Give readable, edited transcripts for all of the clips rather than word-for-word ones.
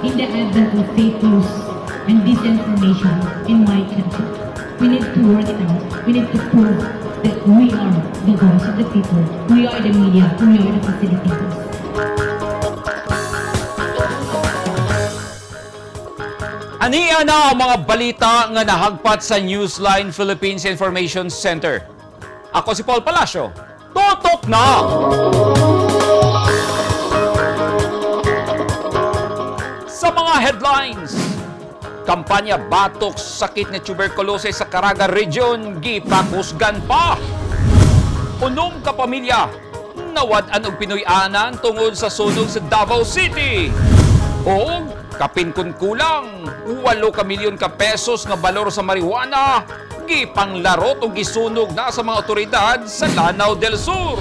In the advent of fake news and disinformation in my country, we need to work it out. We need to prove that we are the voice of the people. We are the media. We are the facilitators. Aniya na ang mga balita nga nahagpat sa Newsline Philippines Information Center. Ako si Paul Palacio. Tutok na! Sa mga headlines, kampanya batok sakit nga tuberculosis sa Caraga Region gipakusgan pa. Unom ka pamilya nawad-an og Pinoy-anan tungod sa sunog sa Davao City. O kapin kun kulang 8 ka milyon ka pesos nga balor sa marijuana gipanglarot o gisunog na sa mga otoridad sa Lanao del Sur.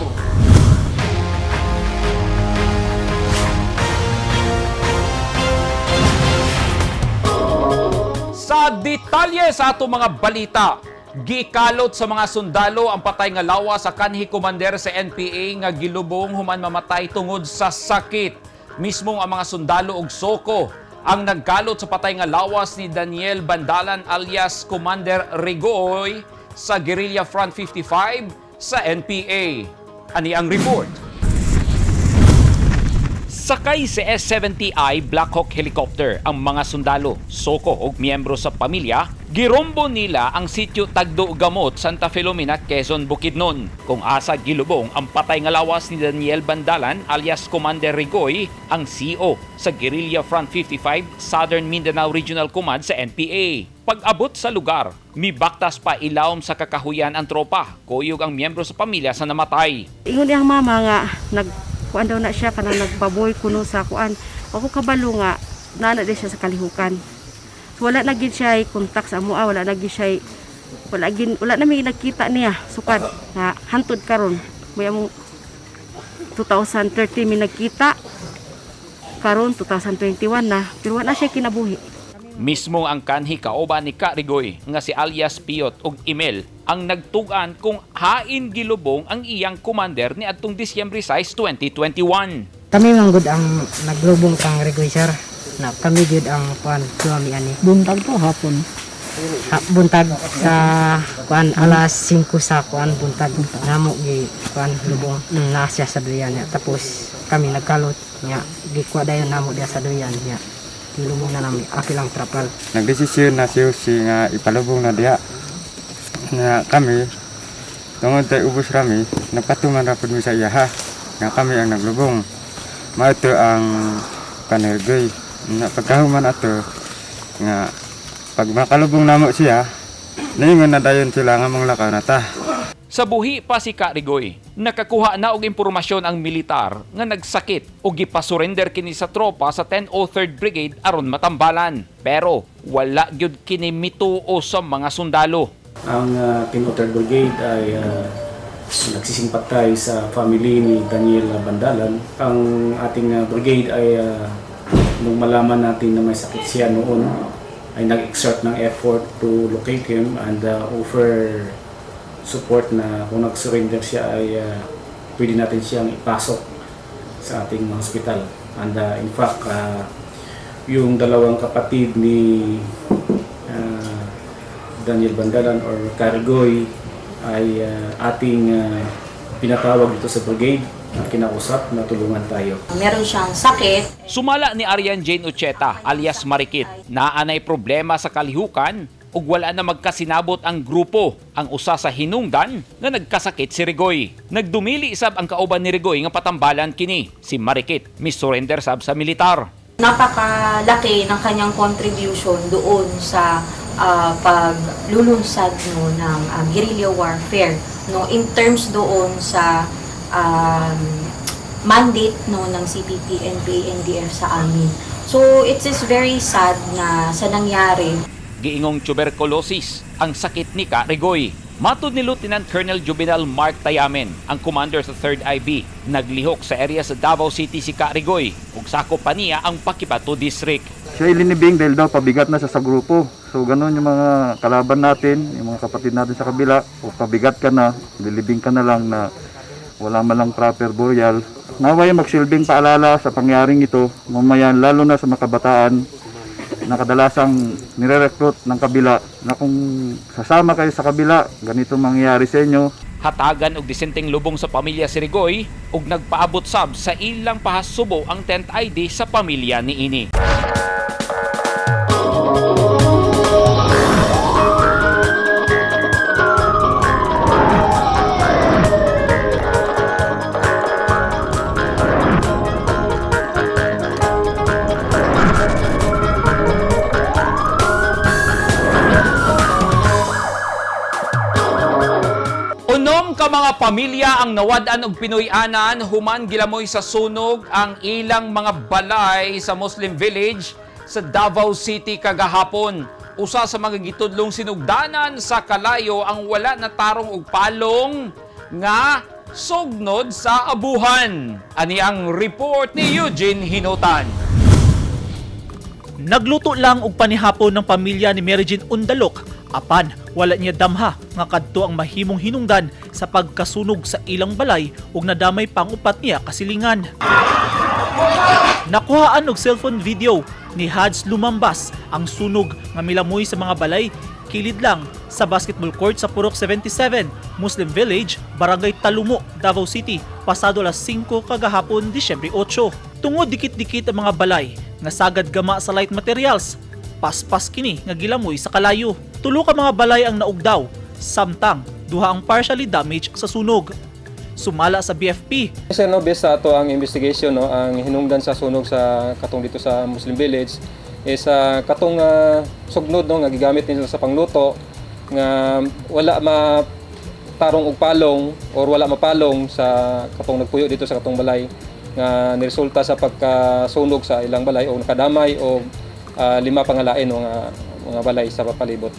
Sa detalye sa ato mga balita, gikalot sa mga sundalo ang patay nga lawa sa kanhi commander sa NPA nga gilubong human mamatay tungod sa sakit. Mismo ang mga sundalo og soko ang nagkalot sa patay nga lawas ni Daniel Bandalan alias Commander Rigoy sa Guerrilla Front 55 sa NPA. Ani ang report. Sakay sa S-70i Black Hawk helicopter ang mga sundalo, soko ug miyembro sa pamilya, girombo nila ang sitio Tagdo Gamot, Santa Filomena, Quezon, Bukidnon. Kung asa gilubong ang patay nga lawas ni Daniel Bandalan alias Commander Rigoy, ang CO sa Guerrilla Front 55 Southern Mindanao Regional Command sa NPA. Pag-abot sa lugar, mibaktas pa ilawom sa kakahuyan ang tropa, kuyog ang miyembro sa pamilya sa namatay. Ingon niyang mama nga nag kuan daw na siya kanang nagpaboy kuno sa kuan. Ako kabalo nga nana di siya sa kalihukan. So, wala na gid siya kontak sa amoa, wala na gid siya, wala gid, wala na may nagkita niya sukad nga hantod karon. May among 2013 mi nagkita, karon 2021 na, pero wala na siya kinabuhi. Mismo ang kanhi kauban ni Karigoy nga si alias Piot ug Emil ang nagtugan kung hain gilubong ang iyang commander ni adtong Disyembre 6, 2021. Kami man gud ang naglubong kang Rigoy, sir. Na kami gud ang kuan mi ani. Buntag to hapon. Ha, buntag sa kuan alas 5 sa kuan buntag namo gi kuan lubong na siya sa duyan niya. Tapos kami nagkalot niya, gikuha dayon namo diya sa duyan niya. Gilubong na nami akilang trapal. Nagdesisyon na si Jose nga ipalubong na diha. Na kami, tungod tay ubos rami, nagpatuman ra pud mi sa iyaha nga kami ang naglubong. Mao to ang panhergoy. Na pagkahuman ato nga pag makalubong namo siya, niingon na dayon sila nga manglakaw na ta. Sa buhi pa si Karigoy, nakakuha na og impormasyon ang militar nga nagsakit o gipasurrender kini sa tropa sa 1003rd Brigade aron matambalan. Pero wala gyud kini mituo sa mga sundalo. Ang 1003rd Brigade ay nagsisimpatay sa family ni Daniel Bandalan. Ang ating brigade ay nung malaman natin na may sakit siya noon ay nag-exert ng effort to locate him and offer support na kung nag-surrender siya ay pwede natin siyang ipasok sa ating hospital. And in fact, yung dalawang kapatid ni Daniel Bandalan or Karigoy ay ating pinatawag dito sa brigade at kinausap na tulungan tayo. Meron siyang sakit. Sumala ni Arian Jane Ucheta alias Marikit na anay problema sa kalihukan ug wala na magkasinabot ang grupo ang usa sa hinungdan nga nagkasakit si Rigoy. Nagdumili sab ang kauban ni Rigoy nga patambalan kini. Si Marikit misurrender sab sa militar. Napakalaki ng kanyang contribution doon sa paglulunsad, no, ng guerrilla warfare, no, in terms doon sa mandate, no, ng CPP, NPA, NDF sa amin. So it is very sad na sa nangyari. Giingong tuberculosis ang sakit ni Ka Rigoy. Matud ni Lieutenant Colonel Juvenal Mark Tayamen, ang commander sa 3rd IB, naglihok sa area sa Davao City si Ka Rigoy ug sakop pa niya ang Paquibato District. Siya ilinibing dahil daw pabigat na siya sa grupo. So ganun yung mga kalaban natin, yung mga kapatid natin sa kabila, o pabigat ka na, lilibing ka na lang na Wala man lang proper burial. Naway magsilbing paalala sa pangyaring ito, mamayan lalo na sa mga kabataan na kadalasang nire-recruit ng kabila na kung sasama kayo sa kabila, ganito mangyayari sa inyo. Hatagan og disenteng lubong sa pamilya si Rigoy ug nagpaabot sab sa ilang pahasubo ang tent ID sa pamilya niini. Unom ka mga pamilya ang nawad-an og Pinoy-anan human gilamoy sa sunog ang ilang mga balay sa Muslim Village sa Davao City kagahapon. Usa sa mga gitudlong sinugdanan sa kalayo ang wala na tarong og palong nga sugnod sa abuhan. Ani ang report ni Eugene Hinutan. Nagluto lang og panihapon ng pamilya ni Mary Jane Undalok apan wala niya damha nga kadto ang mahimong hinungdan sa pagkasunog sa ilang balay ug nadamay pangupat niya kasilingan. Nakuhaan og cellphone video ni Hads Lumambas ang sunog nga milamoy sa mga balay kilid lang sa basketball court sa Purok 77, Muslim Village, Barangay Talumo, Davao City, pasado alas 5 kagahapon, Disyembre 8. Tungod dikit-dikit ang mga balay nga sagad gama sa light materials, paspas kini nga gilamoy sa kalayo. Tulo ka mga balay ang naugdaw, samtang duha ang partially damaged sa sunog. Sumala sa BFP, Sir, no, based sa ato ang investigation, no, ang hinungdan sa sunog sa katong dito sa Muslim Village is katong sugnod, no, nga gigamit nila sa pangluto nga wala ma tarong og palong or wala mapalong sa katong nagpuyo dito sa katong balay nga niresulta sa pagkasunog sa ilang balay o nakadamay o lima pangalain, no, nga mga balay sa palibot.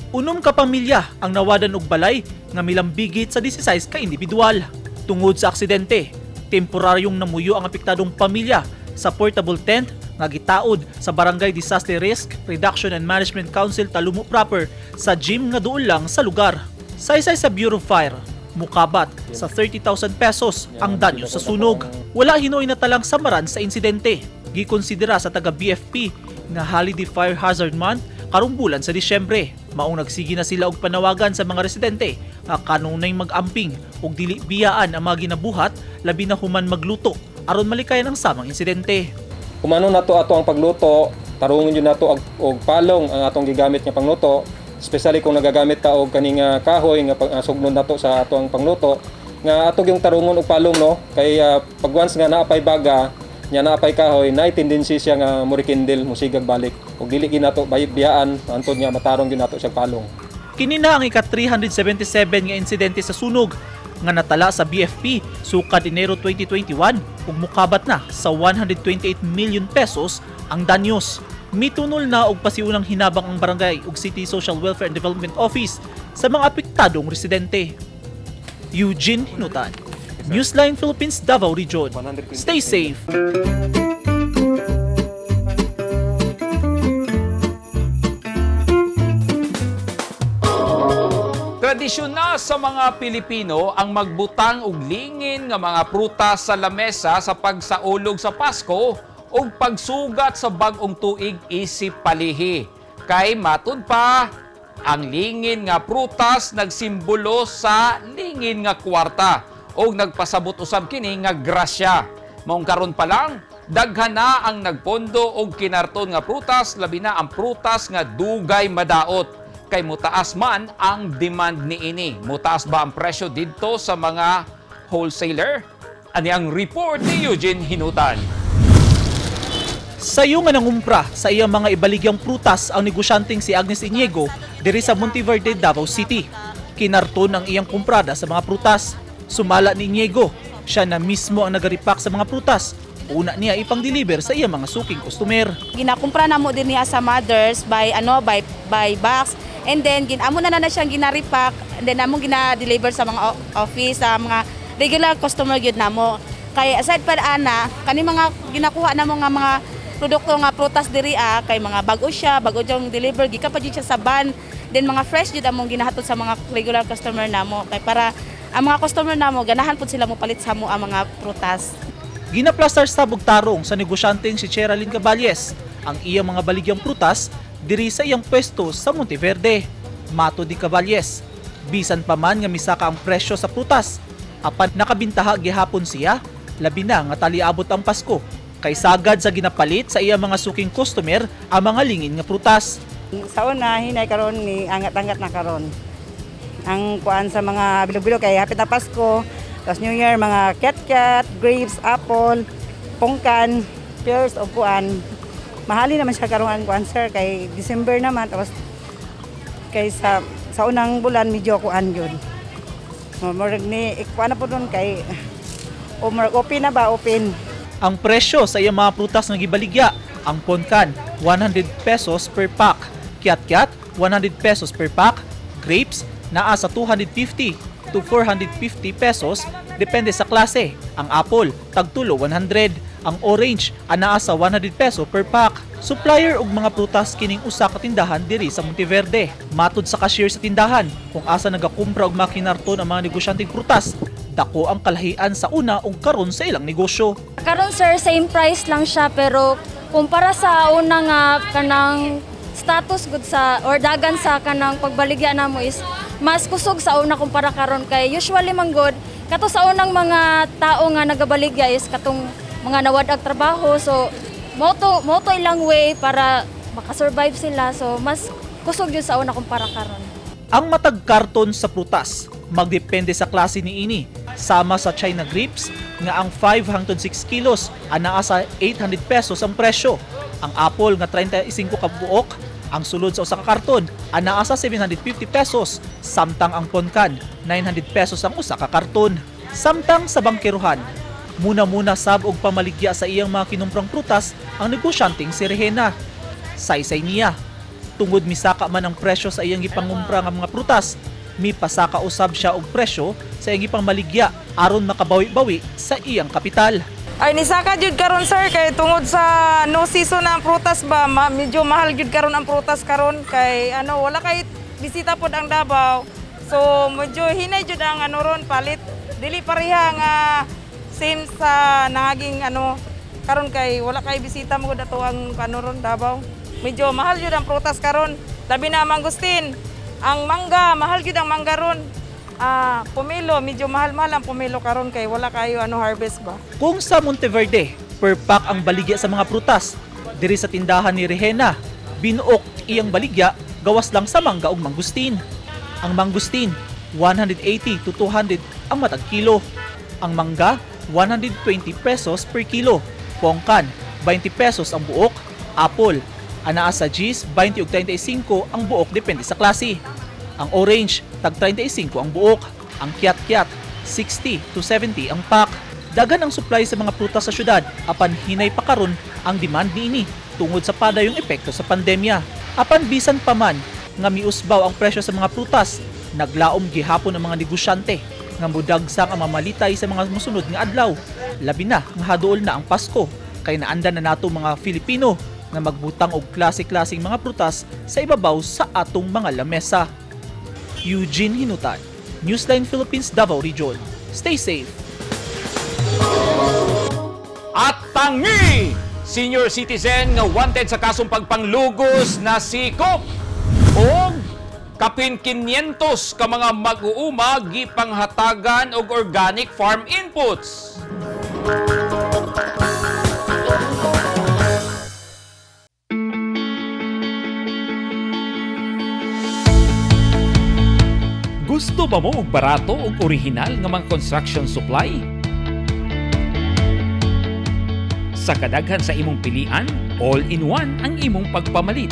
Unom ka pamilya ang nawadan og balay nga milambigit sa 16 ka individual. Tungod sa aksidente, temporaryong namuyo ang apektadong pamilya sa portable tent nga gitaod sa Barangay Disaster Risk Reduction and Management Council Talumo Proper sa gym nga duol lang sa lugar. Saysay sa Bureau of Fire, mukabat sa 30,000 pesos ang danyo sa sunog. Wala hinuoy na talang samaran sa insidente. Gikonsidera sa taga BFP nga Holiday Fire Hazard Month karong bulan sa Disyembre. Maong nagsige na sila og panawagan sa mga residente nga kanunay mag-amping ug dili biyaan ang mga ginabuhat labi na human magluto aron malikayan ang samang insidente. Kumano nato ato ang pagluto, tarungon yun nato og palong ang atong gigamit nga pangluto, especially kung nagagamit ka og kaning kahoy nga sugnod nato sa ato ang pangluto, nga ato yung tarungon og palong, no, kay pag once nga naapay baga, nya naapay kahoy, naay tendency siya nga morikindle, musigag balik. Ug dili gyud nato biyaan antod nga matarong gyud nato siya palong. Kini na ang ika-377 nga insidente sa sunog nga natala sa BFP sukad Enero 2021 ug mukabat na sa 128 million pesos ang danyos. Mitunol na og pasiunang hinabang ang barangay ug City Social Welfare and Development Office sa mga apektadong residente. Eugene Hinutan, Newsline Philippines, Davao Region. Stay safe. Tradisyon na sa mga Pilipino ang magbutang og lingin nga mga prutas sa lamesa sa pagsaulog sa Pasko ug pagsugat sa bag-ong tuig isip palihi. Kay matud pa, ang lingin nga prutas nagsimbolo sa lingin nga kwarta ug nagpasabot usab kini nga grasya. Maong karon pa lang, daghan na ang nagpondo og kinarton nga prutas, labi na ang prutas nga dugay madaot kay mutaas man ang demand niini. Mutaas ba ang presyo didto sa mga wholesaler? Ani ang report ni Eugene Hinutan. Sayo nga nangumpra sa iyang mga ibaligyang prutas ang negosyanteng si Agnes Iniego diri sa Monteverde, Davao City. Kinarton ang iyang kumprada sa mga prutas. Sumala ni Iniego, siya na mismo ang nagaripak sa mga prutas. Una niya ipang-deliver sa iyang mga suking customer. Ginakumpra na mo din niya sa mothers by ano by box, and then ginamo na na siyang ginaripak, and then among gina-deliver sa mga office, sa mga regular customer gyud namo. Kay aside pa ana, kani mga ginakuha namo nga mga produkto nga prutas diri kay mga bag-o siya, bag-o yung deliver gikan pa jud siya sa van, then mga fresh jud among ginahatod sa mga regular customer namo kay para Ang mga customer namo ganahan pud sila mopalit sa amo ang mga prutas. Ginaplastar sa tarong sa negosyanteng si Cheralyn Caballes ang iyang mga baligyang prutas diri sa iyang pwesto sa Monteverde. Mato di Caballes, bisan pa man nga misaka ang presyo sa prutas, apan nakabintaha gihapon siya, labi na nga taliabot ang Pasko. Kay sagad sa ginapalit sa iyang mga suking customer ang mga lingin nga prutas. Sa una, hinay karon ni angat-angat na karon. Ang kuan sa mga bilog-bilog kay hapit na Pasko, tapos New Year, mga ket-ket, grapes, apple, pongkan, pears o kuan. Mahali naman siya karon ang kuan sir kay December naman, tapos kay sa unang bulan medyo kuan yun. Murag ni ikuan na po dun kay o murag open na ba, open. Ang presyo sa iyang mga prutas nga gibaligya, ang ponkan 100 pesos per pack, kiat-kiat 100 pesos per pack, grapes naa sa 250 to 450 pesos depende sa klase. Ang apple tagtulo 100, ang orange anaa sa 100 peso per pack. Supplier og mga prutas kining usa ka tindahan diri sa Monteverde. Matud sa cashier sa tindahan kung asa nagakumpra og mga kinarton ang mga negosyanteng prutas, dako ang kalahian sa una ug karon sa ilang negosyo. Karon sir, same price lang siya pero kumpara sa una nga kanang status good sa or dagan sa kanang pagbaligya namo is mas kusog sa una kumpara karon kay usually man good kato sa unang mga tao nga nagabaligya is katong mga nawad-ag trabaho, so moto ilang way para makasurvive sila, so mas kusog jud sa una kumpara karon. Ang matag karton sa prutas magdepende sa klase niini, sama sa China grapes nga ang 5 hangtod 6 kilos anaa sa 800 pesos ang presyo. Ang apple nga 35 ka buok ang sulod sa usa ka karton anaa sa 750 pesos, samtang ang ponkan 900 pesos ang usa ka karton. Samtang sa bangkerohan, muna-muna sab og pamaligya sa iyang mga kinumprang prutas ang negosyanteng si Regena. Saysay niya, tungod misaka man ang presyo sa iyang gipangumpra nga mga prutas, mipasaka usab siya og presyo sa iyang gipangmaligya aron makabawi-bawi sa iyang kapital. Ay nisaka jud karon sir kay tungod sa no season ang prutas ba, medyo mahal jud karon ang prutas karon kay ano wala kay bisita pod ang Davao. So medyo hinay jud ang ano ron palit. Dili pareha nga same sa nangaging ano karon kay wala kay bisita mo gud ato ang ano ron Davao. Medyo mahal jud ang prutas karon. Labi na ang mangustin. Ang mangga, mahal jud ang mangga ron. Pomelo, medyo mahal-mahal ang pomelo karon kay wala kayo ano harvest ba. Kung sa Monteverde, per pack ang baligya sa mga prutas, diri sa tindahan ni Regena, binuok iyang baligya gawas lang sa mangga ug mangustin. Ang mangustin, 180 to 200 ang matag kilo. Ang mangga, 120 pesos per kilo. Pongkan, 20 pesos ang buok. Apple, anaa sa G's, 20 ug 35 ang buok depende sa klase. Ang orange, tag 35 ang buok. Ang kiat-kiat, 60 to 70 ang pack. Daghan ang supply sa mga prutas sa syudad apan hinay pa karon ang demand niini tungod sa padayong epekto sa pandemya. Apan bisan pa man nga miusbaw ang presyo sa mga prutas, naglaom gihapon ang mga negosyante nga mudagsang ang mamalitay sa mga mosunod nga adlaw. Labi na nga haduol na ang Pasko kay naandan na nato mga Filipino nga magbutang og klase-klaseng mga prutas sa ibabaw sa atong mga lamesa. Eugene Hinutan, Newsline Philippines, Davao Region. Stay safe. At tangi! Senior citizen nga wanted sa kasong pagpanglugos na sikop og kapin 500 ka mga mag-uuma gipanghatagan og organic farm inputs. Gusto ba mo og barato ug orihinal nga mga construction supply? Sa kadaghan sa imong pilian, all-in-one ang imong pagpamalit.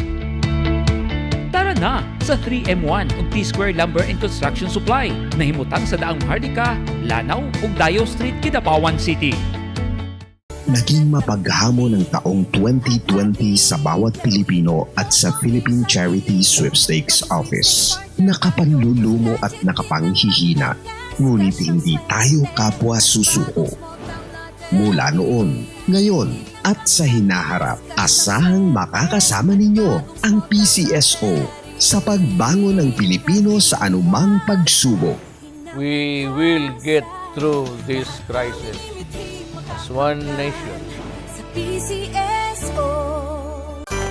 Tara na sa 3M1 ug T-Square Lumber and Construction Supply na himutang sa Daang Maharlika, Lanao ug Dayo Street, Kidapawan City. Naging mapaghamon ang taong 2020 sa bawat Pilipino at sa Philippine Charity Sweepstakes Office. Nakapanlulumo at nakapanghihina, ngunit hindi tayo kapwa susuko. Mula noon, ngayon at sa hinaharap, asahang makakasama ninyo ang PCSO sa pagbangon ng Pilipino sa anumang pagsubok. We will get through this crisis as one nation. Sa PCSO.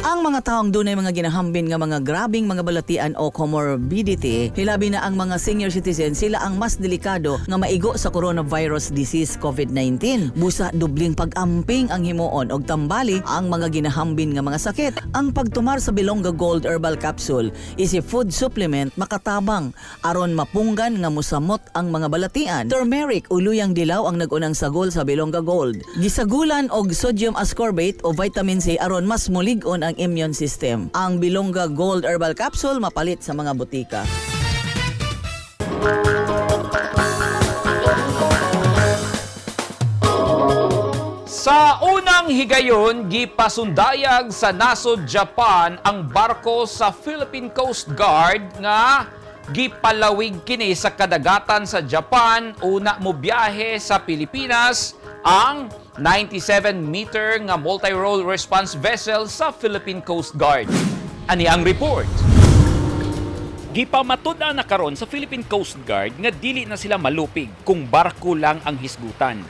Ang mga taong dunay mga ginahambin nga mga grabing mga balatian o comorbidity, hilabi na ang mga senior citizen, sila ang mas delikado nga maigo sa coronavirus disease COVID-19. Busa dubling pag-amping ang himuon og tambali ang mga ginahambin nga mga sakit. Ang pagtumar sa Bilongga Gold Herbal Capsule is a food supplement makatabang aron mapunggan nga musamot ang mga balatian. Turmeric o luyang dilaw ang nagunang sagol sa Bilongga Gold. Gisagulan og sodium ascorbate o vitamin C aron mas mulig-on ang immune system. Ang Bilongga Gold Herbal Capsule mapalit sa mga butika. Sa unang higayon, gipasundayag sa nasod Japan ang barko sa Philippine Coast Guard nga gipalawig kini sa kadagatan sa Japan una mo biyahe sa Pilipinas ang 97-meter nga multi-role response vessel sa Philippine Coast Guard. Ani ang report? Gipamatud-an na karon sa Philippine Coast Guard nga dili na sila malupig kung barko lang ang hisgutan.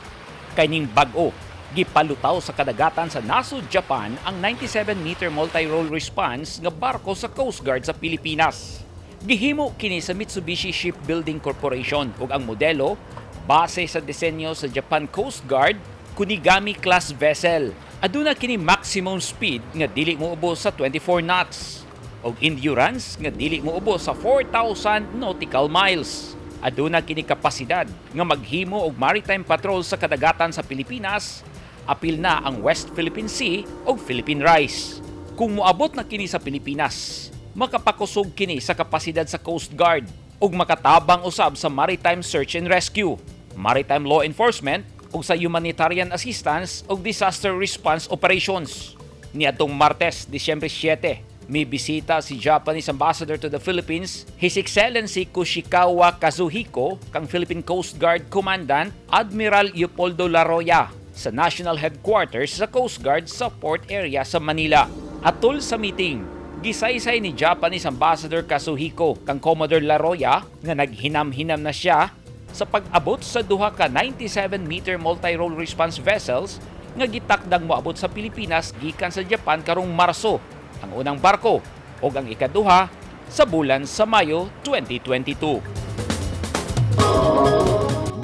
Kay ning bag-o, gipalutaw sa kadagatan sa nasod Japan ang 97-meter multi-role response nga barko sa Coast Guard sa Pilipinas. Gihimo kini sa Mitsubishi Shipbuilding Corporation ug ang modelo base sa disenyo sa Japan Coast Guard Kunigami class vessel. Aduna kini maximum speed nga dili moubos sa 24 knots og endurance nga dili moubos sa 4,000 nautical miles. Aduna kini kapasidad nga maghimo og maritime patrol sa kadagatan sa Pilipinas, apil na ang West Philippine Sea ug Philippine Rise. Kung moabot na kini sa Pilipinas, makapakusog kini sa kapasidad sa Coast Guard ug makatabang usab sa maritime search and rescue, maritime law enforcement ug sa humanitarian assistance ug disaster response operations. Niadtong Martes, Disyembre 7, may bisita si Japanese Ambassador to the Philippines, His Excellency Koshikawa Kazuhiko, kang Philippine Coast Guard Commandant Admiral Leopoldo Laroya sa National Headquarters sa Coast Guard sa Port Area sa Manila. Atol sa meeting, gisaysay ni Japanese Ambassador Kazuhiko kang Commodore Laroya nga naghinam-hinam na siya sa pag-abot sa duha ka 97-meter multi-role response vessels nga gitakdang moabot sa Pilipinas gikan sa Japan karong Marso, ang unang barko ug ang ikaduha sa bulan sa Mayo 2022.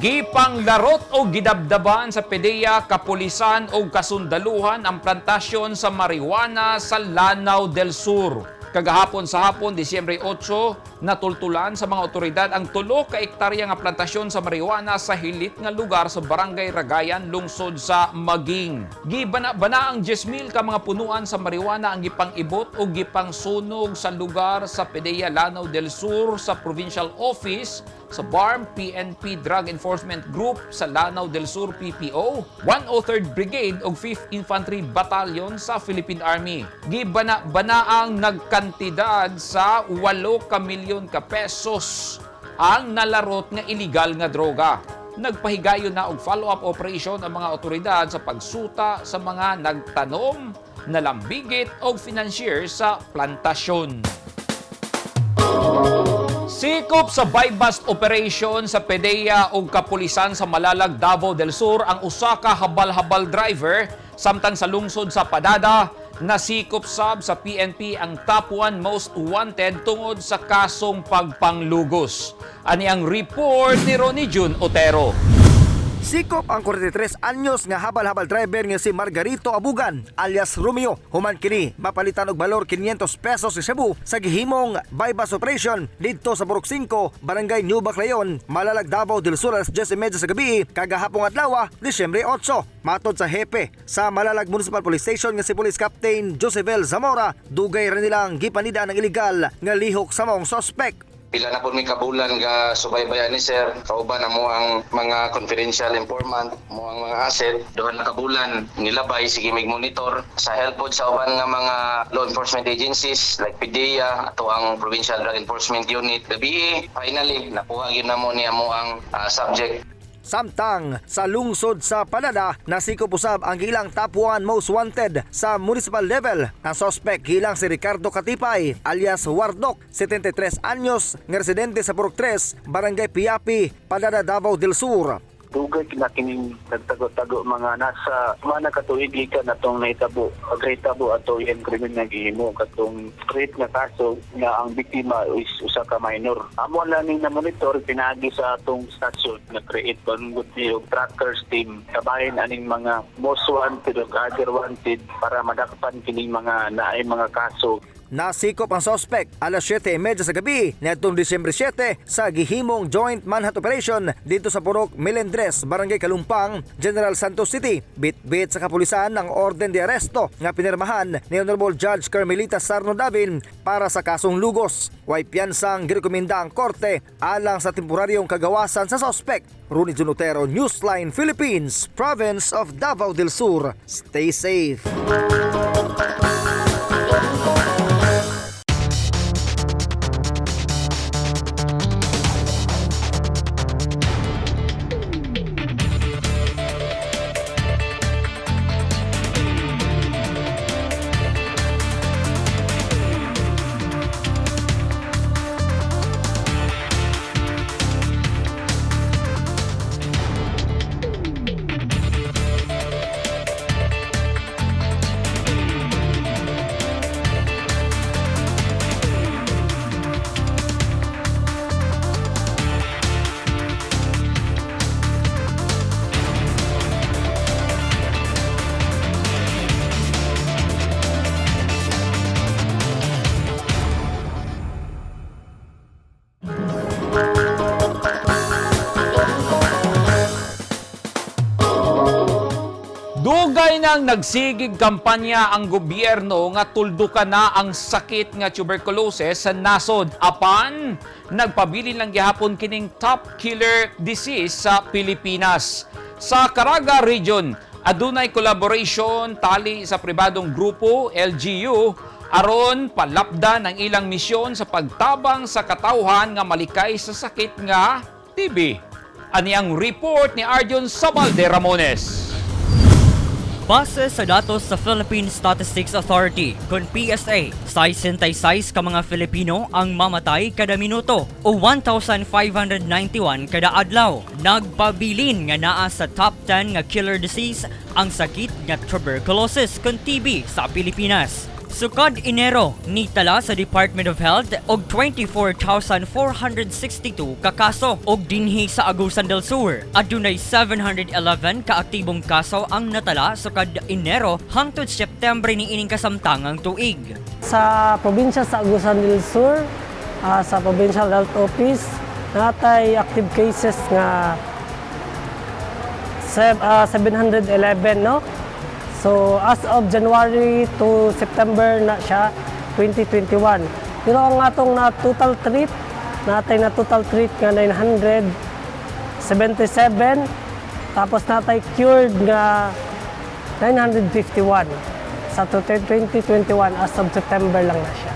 Gipanglarot o gidabdaban sa PDEA, kapulisan o kasundaluhan ang plantasyon sa marijuana sa Lanao del Sur. Kagahapon sa hapon, Disyembre 8, natultulan sa mga otoridad ang 3 ka ektarya nga plantasyon sa marijuana sa hilit nga lugar sa Barangay Ragayan, lungsod sa Maging. Gibana-bana ang 10,000 ka mga punuan sa marijuana ang gipang-ibot o gipangsunog sa lugar sa PDEA Lanao del Sur sa Provincial Office sa BARM PNP Drug Enforcement Group sa Lanao del Sur PPO, 103rd Brigade ug 5th Infantry Battalion sa Philippine Army. Gibana-bana ang nagkantidad sa 8 ka milyon ka pesos ang nalarot nga illegal nga droga. Nagpahigayon na og follow-up operation ang mga otoridad sa pagsuta sa mga nagtanom, nalambigit og financier sa plantasyon. Sikop sa buy-bust operation sa PDEA ug kapulisan sa Malalag, Davao del Sur ang usa ka habal-habal driver, samtang sa lungsod sa Padada nasikop sab sa PNP ang top 1 most wanted tungod sa kasong pagpanglugos. Ani ang report ni Ronnie June Otero. Sikop ang 43 anyos nga habal-habal driver nga si Margarito Abugan alias Romeo. Human kini mapalitan og balor 500 pesos sa Cebu sa gihimong bypass operation didto sa Purok 5, Barangay New Baclayon, Malalag, Davao del Sur alas 10:30 sa gabi kagahapong adlaw, Disyembre 8. Matod sa hepe sa Malalag Municipal Police Station nga si Police Captain Josevel Zamora, dugay ra nilang gipanida ng ilegal nga lihok sa maong suspect. Pila na po may kabulan ga subaybayan ni sir, kauban na mo ang mga confidential informant, mo ang mga asset, 2 na kabulan nilabay sige mig monitor sa help pod sa uban nga mga law enforcement agencies like PDEA, ato ang Provincial Drug Enforcement Unit. Gabi finally nakuha gyud namo niya mo ang subject. Samtang sa lungsod sa Padada, nasikop usab ang gilang top 1 most wanted sa municipal level. Ang suspect gilang si Ricardo Katipay alias Wardok, 73 anyos, nga residente sa Purok 3, Barangay Piapi, Padada, Davao del Sur. Dugay na kining nagtago-tago, mga nasa mga katuig gikan atong nahitabo, pagkahitabo ato iyang krimen nga gihimo, katong rape nga kaso nga ang biktima is usa ka minor. Amo lang ning na-monitor pinaagi sa atong stasyon na create banggod ni og trackers team kabahin aning mga most wanted ug other wanted para madakpan kining mga naay mga kaso. Nasikop ang sospek alas 7:30 sa gabi niadtong Disyembre 7 sa gihimong joint manhunt operation dito sa Purok Melendres, Barangay Kalumpang, General Santos City. Bit-bit sa kapulisan ang orden de aresto nga pinirmahan ni Honorable Judge Carmelita Sarno Davin para sa kasong Lugos. Way piyansang girekomenda ang korte alang sa temporaryong kagawasan sa sospek. Rooney Junotero, Newsline Philippines, Province of Davao del Sur. Stay safe. Dugay nang nagsigig kampanya ang gobyerno nga tuldukan na ang sakit nga tuberculosis sa nasod, apan nagpabilin lang gihapon kining top killer disease sa Pilipinas. Sa Caraga Region, adunay collaboration tali sa pribadong grupo LGU aron palapdan ang ilang misyon sa pagtabang sa katawhan nga malikay sa sakit nga TB. Ani ang report ni Arjun Sabalde Ramones. Base sa datos sa Philippine Statistics Authority, kon PSA, 66 ka mga Filipino ang mamatay kada minuto o 1,591 kada adlaw. Nagpabilin nga naa sa top 10 nga killer disease ang sakit nga tuberculosis kon TB sa Pilipinas. Sukad Enero, nitala sa Department of Health og 24,462 ka kaso og dinhi sa Agusan del Sur. Adunay 711 ka aktibong kaso ang natala sukad Enero hangtod September niining kasamtangang tuig. Sa probinsya sa Agusan del Sur, sa Provincial Health Office, natay active cases nga 711, no? So as of January to September na siya 2021. Pero ang atong na total treat, natay na total treat nga 977, tapos natay cured nga 951 sa 2021, as of September lang na siya.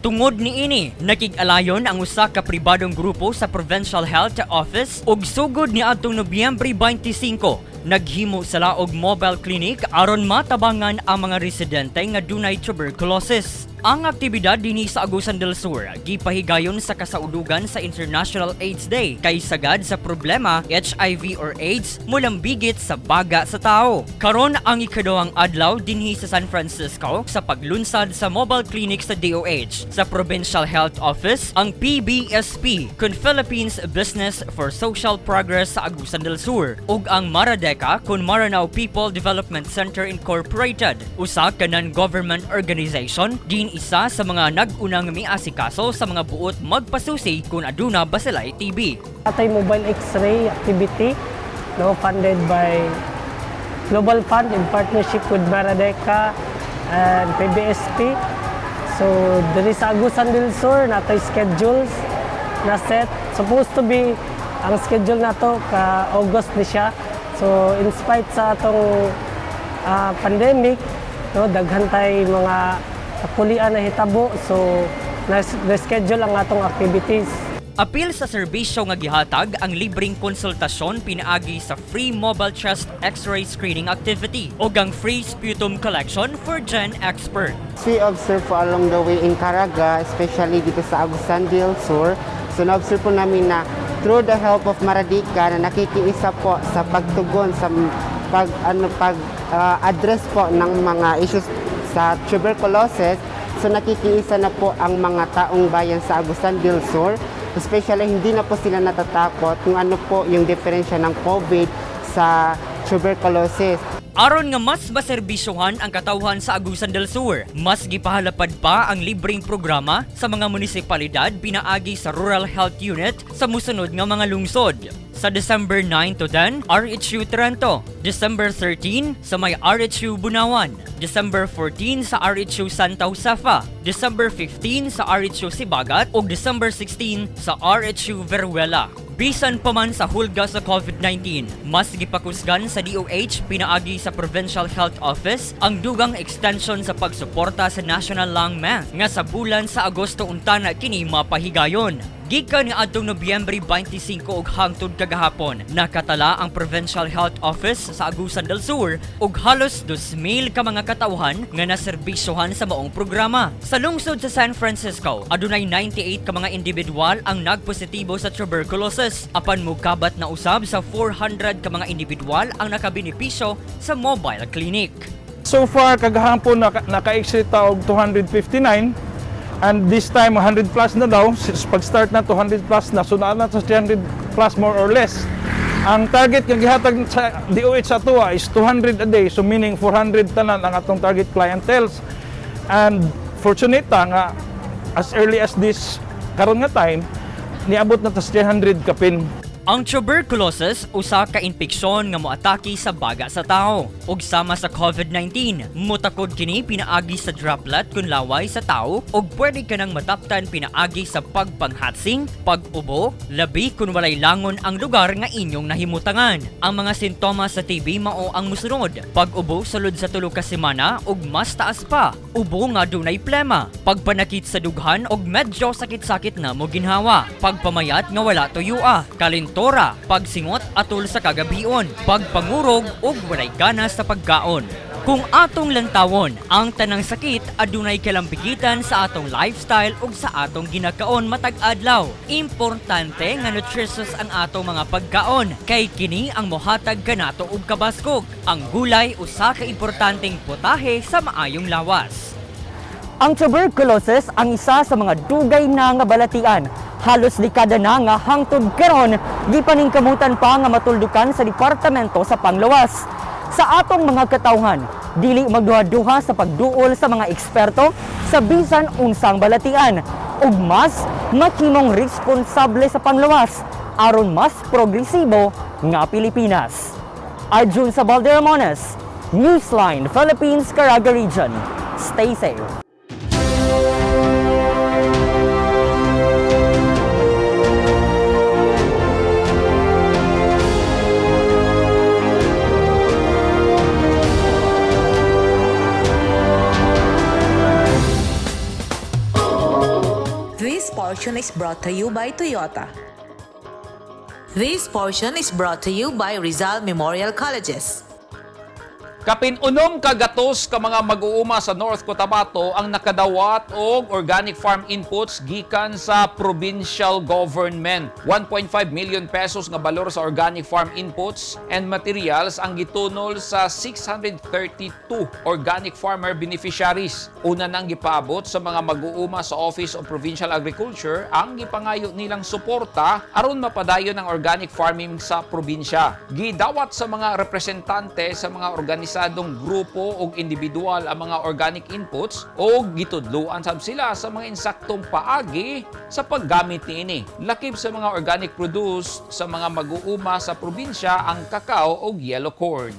Tungod niini, nakig-alayon ang usa ka pribadong grupo sa Provincial Health Office ug sugod niadtong Nobyembre 25, naghimo sila og mobile clinic aron matabangan ang mga residente nga dunay tuberculosis. Ang aktibidad dinhi sa Agusan del Sur gipahigayon sa kasaudugan sa International AIDS Day kay sagad sa problema HIV or AIDS mulambigit sa baga sa tao. Karon ang ikaduhang adlaw dinhi sa San Francisco sa paglunsad sa mobile clinic sa DOH, sa Provincial Health Office, ang PBSP kun Philippines Business for Social Progress sa Agusan del Sur ug ang Maradeca kun Maranao People Development Center Incorporated, usa ka non-government organization din isa sa mga nag-unang miasikaso sa mga buot magpasusi kung aduna ba sila'y TB. Atay mobile x-ray activity, no, funded by Global Fund in partnership with Maradeca and PBSP. So diri sa Agusan del Sur natay schedules na set. Supposed to be ang schedule nato ka August ni siya. So in spite sa atong pandemic, no, daghan tay mga kapulian na hitabo, so na-schedule ang atong activities. Apil sa serbisyo nga gihatag ang libreng konsultasyon pinaagi sa free mobile chest x-ray screening activity ug ang free sputum collection for Gen Expert. We observe po along the way in Caraga, especially dito sa Agusan del Sur. So na-observe po namin na through the help of Maradika na nakikiisa po sa pagtugon sa pag ano pag address po ng mga issues sa tuberculosis. So nakikiisa na po ang mga taong bayan sa Agusan del Sur. Especially hindi na po sila natatakot kung ano po yung diferensya ng COVID sa tuberculosis. Aron nga mas maserbisyuhan ang katawhan sa Agusan del Sur, mas gipahalapad pa ang libreng programa sa mga munisipalidad pinaagi sa Rural Health Unit sa musunod nga mga lungsod. Sa December 9 to 10, RHU Trento. December 13 sa may RHU Bunawan. December 14 sa RHU Santa Josefa. December 15 sa RHU Sibagat ug December 16 sa RHU Veruela. Bisan pa man sa hulga sa COVID-19, mas gipakusgan sa DOH pinaagi sa Provincial Health Office ang dugang extension sa pagsuporta sa National Lung Month nga sa bulan sa Agosto unta na kini mapahigayon. Gikan ni adtong Nobyembre 25 ug hangtod kagahapon, nakatala ang Provincial Health Office sa Agusan del Sur og halos 2,000 ka mga katawhan nga naserbisyohan sa maong programa. Sa lungsod sa San Francisco, adunay 98 ka mga individual ang nagpositibo sa tuberculosis, apan mukabat na usab sa 400 ka mga individual ang nakabenepisyo sa mobile clinic. So far, kagahapon naka-exit ta og 259 and this time 100 plus na daw. Pag-start na 200 plus na, so naa na sa 300 plus more or less. Ang target nga gihatag sa DOH sa atoa is 200 a day, so meaning 400 tanan ang atong target clienteles. And fortunate ta nga as early as this karon nga time, niabot na ta sa 300 kapin. Ang tuberculosis usa ka impeksyon nga moatake sa baga sa tao. Ug sama sa COVID-19, motakod kini pinaagi sa droplet kun laway sa tao ug pwede ka nang mataptan pinaagi sa pagpanghatsing, pag-ubo, labi kun walay langon ang lugar nga inyong nahimutangan. Ang mga sintomas sa TB mao ang musunod: pag-ubo sulod sa 3 ka semana ug mas taas pa, ubo nga dunay plema, pagpanakit sa dughan ug medyo sakit-sakit na mo ginhawa, pagpamayat nga wala tuyua, kalintora, pagsingot atol sa kagabion, pagpangurog ug walay gana sa pagkaon. Kung atong lantawon, ang tanang sakit adunay kalambigitan sa atong lifestyle ug sa atong ginakaon matag adlaw. Importante nga nutritious ang atong mga pagkaon kay kini ang mohatag kanato og kabaskog. Ang gulay usa ka importanteng putahe sa maayong lawas. Ang tuberculosis ang isa sa mga dugay na nga balatian. Halos dekada na nga hangtod karon gipaningkamutan pa nga matuldukan sa departamento sa panglawas. Sa atong mga katawhan, dili magduha-duha sa pagduol sa mga eksperto sa bisan unsang balatian ug mas maghimong responsable sa panglawas aron mas progresibo nga Pilipinas. Arjun Sabal de Ramones, Newsline, Philippines, Caraga Region. Stay safe. This portion is brought to you by Toyota. This portion is brought to you by Rizal Memorial Colleges. Kapin 6 ka gatos ka mga mag-uuma sa North Cotabato ang nakadawat og organic farm inputs gikan sa provincial government. 1.5 million pesos nga balor sa organic farm inputs and materials ang gitunol sa 632 organic farmer beneficiaries. Una nang gipaabot sa mga mag-uuma sa Office of Provincial Agriculture ang gipangayo nilang suporta aron mapadayon ang organic farming sa probinsya. Gidawat sa mga representante sa mga organisadong grupo o individual ang mga organic inputs o gitudloan sab sila sa mga insaktong paagi sa paggamit niini. Lakip sa mga organic produce sa mga mag-uuma sa probinsya ang kakao o yellow corn.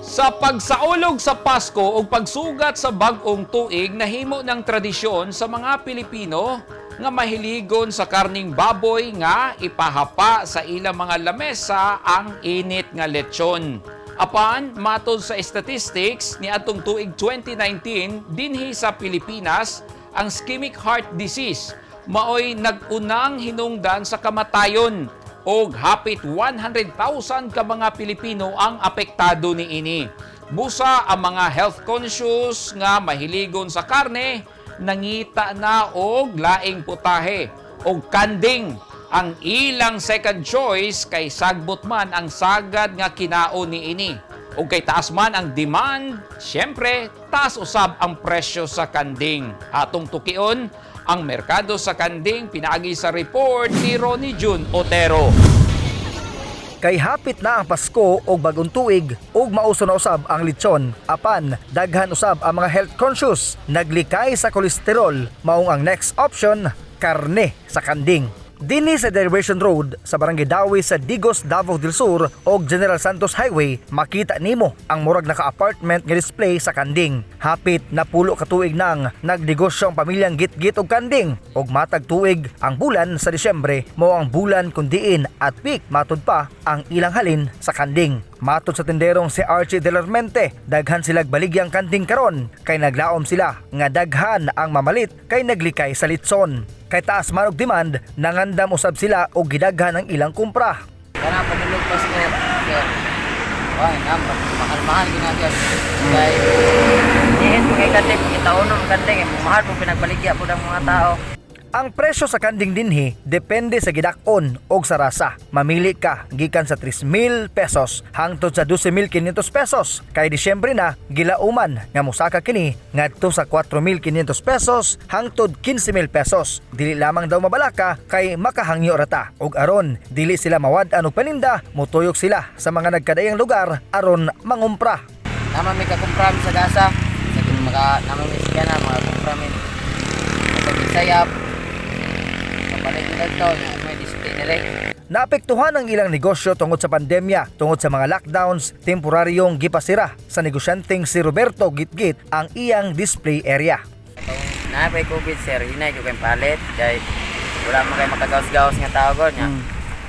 Sa pagsaulog sa Pasko o pagsugat sa bag-ong tuig, nahimo ng tradisyon sa mga Pilipino nga mahiligon sa karning baboy nga ipahapa sa ilang mga lamesa ang init nga lechon. Apan, matod sa statistics ni atong tuig 2019, dinhi sa Pilipinas, ang ischemic heart disease maoy nag-unang hinungdan sa kamatayon og hapit 100,000 ka mga Pilipino ang apektado niini. Busa ang mga health conscious nga mahiligon sa karne nangita na og laing putahe og kanding ang ilang second choice kay sagbot man ang sagad nga kinaon niini. Ug kay taas man ang demand, syempre taas usab ang presyo sa kanding. Atong tukion ang merkado sa kanding pinaagi sa report ni Ronnie Jun Otero. Kay hapit na ang Pasko og bagong tuig ug mauso na usab ang litson, apan daghan usab ang mga health conscious naglikay sa kolesterol, maong ang next option karne sa kanding. Dinhi sa Diversion Road sa Barangay Dawi sa Digos, Davao del Sur og General Santos Highway, makita nimo ang murag naka-apartment nga display sa kanding. Hapit na 10 ka tuig nang nagnegosyo ang pamilyang Gitgit og kanding og matag tuig ang bulan sa Disyembre mao ang bulan kun diin at peak matud pa ang ilang halin sa kanding. Matod sa tinderong si Archie Delarmente, daghan silag baligyang kanding karon kay naglaom sila nga daghan ang mamalit kay naglikay sa litson. Kay taas man og demand, nangandam usab sila og gidaghan ang ilang kumpra. Kana padulog Pasko, sir. Ay, na mahal-mahal ginagyan. Kay nihit po kay kanding, pagkitaunon kanding, eh, mahal po pinagbaligya po ng mga tao. Ang presyo sa kanding dinhi depende sa gidak-on og sa rasa. Mamili ka gikan sa 3,000 pesos hangtod sa 12,500 pesos. Kay Disyembre na gilauman nga mosaka kini ngadto sa 4,500 pesos hangtod 15,000 pesos. Dili lamang daw mabalaka kay makahangyo rata. Og aron dili sila mawad-an og paninda, mutuyok sila sa mga nagkadayang lugar aron mangumpra. Naman may kakumpra mi sa gasa. Sa maka naman may siya na mga kumpra mi. Sa Bisaya, kapalit nila ito, may display nila. Naapektuhan ang ilang negosyo tungod sa pandemya, tungod sa mga lockdowns, temporaryong gipasira sa negosyanteng si Roberto Gitgit ang iyang display area. Na pay COVID sir, hinay ko kayong palit kay wala man kay makagawas-gawas nga tao god nya.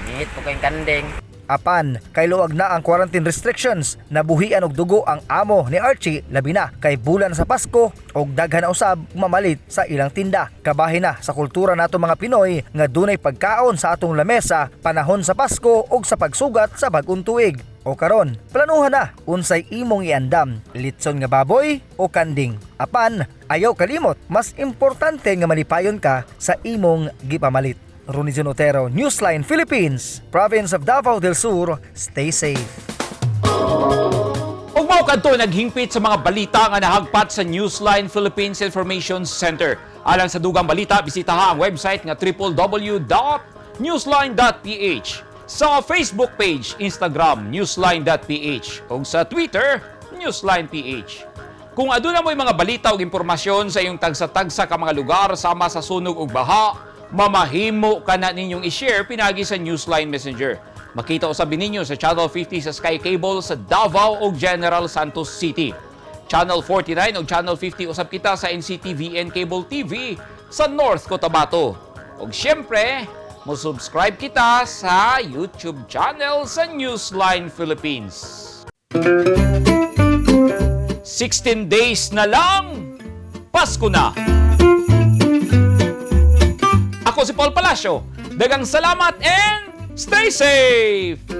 Nihit po kayong kanding. Apan, kay luwag na ang quarantine restrictions, nabuhian og dugo ang amo ni Archie labi na kay bulan sa Pasko og daghan na usab mamalit sa ilang tinda. Kabahin na sa kultura nato mga Pinoy nga dunay pagkaon sa atong lamesa panahon sa Pasko og sa pagsugat sa bag-ong tuig. O karon, planuhan na unsay imong iandam, litson nga baboy o kanding. Apan, ayaw kalimot, mas importante nga malipayon ka sa imong gipamalit. Ronnie Otero, Newsline Philippines, Province of Davao del Sur. Stay safe. Ug mao kadto naghingpit sa mga balita nga nahagpat sa Newsline Philippines Information Center. Alang sa dugang balita, bisitaha ang website nga www.newsline.ph. Sa Facebook page, Instagram, newsline.ph ug sa Twitter, newsline.ph. Kung aduna mo'y mga balita ug impormasyon sa iyong tagsa-tagsa ka mga lugar sama sa sunog ug baha, mamahimo ka na ninyong i-share pinagi sa Newsline Messenger. Makita usab ninyo sa Channel 50 sa Sky Cable sa Davao ug General Santos City. Channel 49 ug Channel 50 usab kita sa NCTVN Cable TV sa North Cotabato. Ug syempre, mo-subscribe kita sa YouTube channel sa Newsline Philippines. 16 days na lang, Pasko na! Ako si Paul Palacio. Dagang salamat and stay safe!